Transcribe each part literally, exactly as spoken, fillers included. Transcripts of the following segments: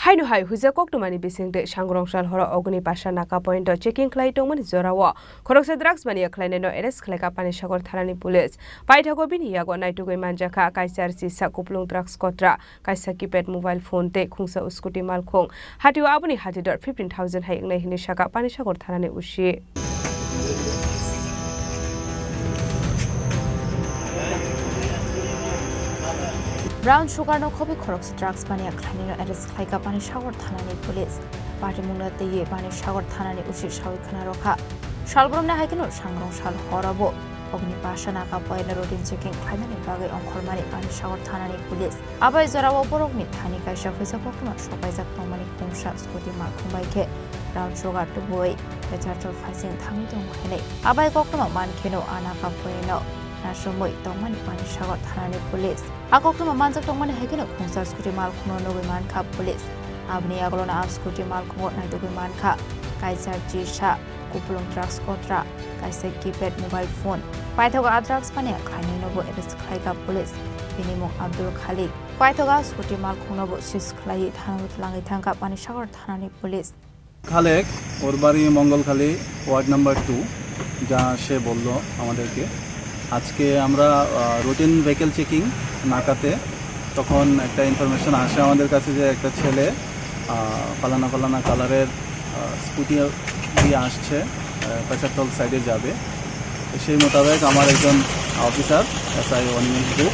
Haino hai huijak koktwmani bisingtwi sangrong sal horo Ogni Pasha naka point o checking khlai tongmani jorao khoroksa drugs mania khlainaino arrest khlaikha Panisagar thanani police. Paithago bini yago naitugwi manjakha kaisa rchisa kupulung drugs kotra, kaisa keypad mobile phone tei khungsa scooty malkhung. Hatio aboni hatidor fifteen thousand hai wngnai hinwi sakha Panisagar thanani O C. Brown sugar no khobwi khoroksa drugs mania khlainaino arrest khlaikha Panisagar thanani police. Patimungno twiwi Panisagar thanani O C sawi khna rwkha. Salbrumni hai kheno sangrong sal horobo Ogni Pasha naka point o routine checking khlainani bagwi ongkhormani Panisagar thanani police. Abai jorao borokni thani kaisa huijak koktwma sopaijak tongmani khungsa scooty malkhung bai khe brown sugar tubui Pecharthal phaising thangwi tongo hinwi. Abai koktwma mankheno a naka point o nasomwi tongmani Panisagar thanani police. A koktwma manjak tongmani hai kheno khungsa scooty malkhungno nugwi mankha police. Aboni yagulono a scooty malkhungo naitugwi mankha kaisa chisa kupulung drugs kotra, kaisa keypad mobile phone. Paithago a drugs mania khlainainobo arrest khlaikha police. Bini mung Abdul Khalik. Paithago a scooty malkhungnobo seize khlaiwi thana twlangwi thangkha Panisagar thanani police. Khalek, ওর বাড়ি মঙ্গলখালী, ward number two, যা সে বলল আমাদেরকে। আজকে আমরা routine vehicle checking নাকাতে তখন একটা ইনফরমেশন আসে আমাদের কাছে যে একটা ছেলে আহ, ফালানা ফালানা কালারের স্কুটি দিয়ে আসছে, আহ, পেচারতল সাইডে যাবে। তো সেই মোতাবেক আমার একজন অফিসার, এসআই অনিমেষ গুহ,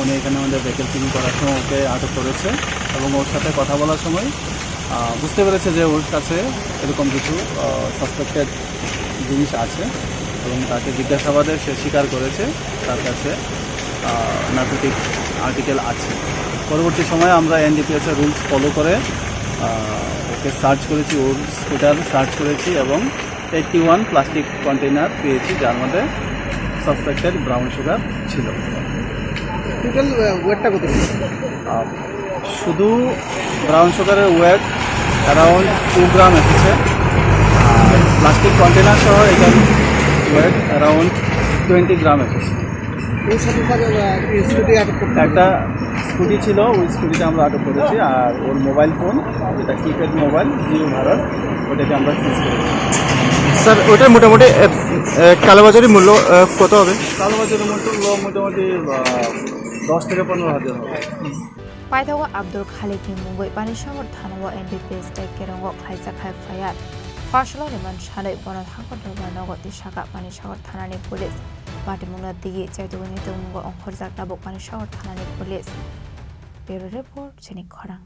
উনি এখানে আমাদের ভেহিকল চেকিং করার সময় ওকে আটক করেছে এবং ওর সাথে কথা বলার সময় আহ, বুঝতে পেরেছে যে ওর কাছে এরকম কিছু সাসপেক্টেড জিনিস আছে এবং তাকে জিজ্ঞাসাবাদে সে স্বীকার করেছে তার কাছে নার্কোটিক আর্টিকেল আছে। পরবর্তী সময়ে আমরা এনডিপিএস এর রুলস ফলো করে আহ, ওকে সার্চ করেছি, ওর স্কুটার সার্চ করেছি এবং এইটটি ওয়ান প্লাস্টিক কন্টেইনার পেয়েছি, যার মধ্যে সাসপেক্টেড ব্রাউন সুগার ছিল। টোটাল ওয়েটটা কত? আহ, শুধু ব্রাউন সুগারের ওয়েট অ্যারাউন্ড টু গ্রাম এসেছে, আর প্লাস্টিক কন্টেনার সহ এটার ওয়েট অ্যারাউন্ড টোয়েন্টি গ্রাম এসেছে। ওর সাথে স্যার, আহ, স্কুটি আটক করতে একটা স্কুটি ছিল, ওই স্কুটিটা আমরা আটক করেছি, আর ওর মোবাইল ফোন, যেটা কিপ্যাড মোবাইল, জিও ভারত, ওটাকে আমরা সিজ করেছি। স্যার, ওটার মোটামুটি, আহ, আহ, কালোবাজারি মূল্য, আহ, কত হবে? কালোবাজারি মূল্য মোটামুটি, আহ, দশ থেকে পনেরো হাজার হবে। Paithago Abdul Khalik ni mungwi Panisagar thanao N D P S tei Kerongo khlaijak hai F I R. Pharsalo rwmani sanwi bono thango Dorbar nogo twi sakha Panisagar thanani police. Patimungno twiwi chaitugwi nitugmungo ongkhorjak tabuk Panisagar thanani police. Bureau report, chini khorang.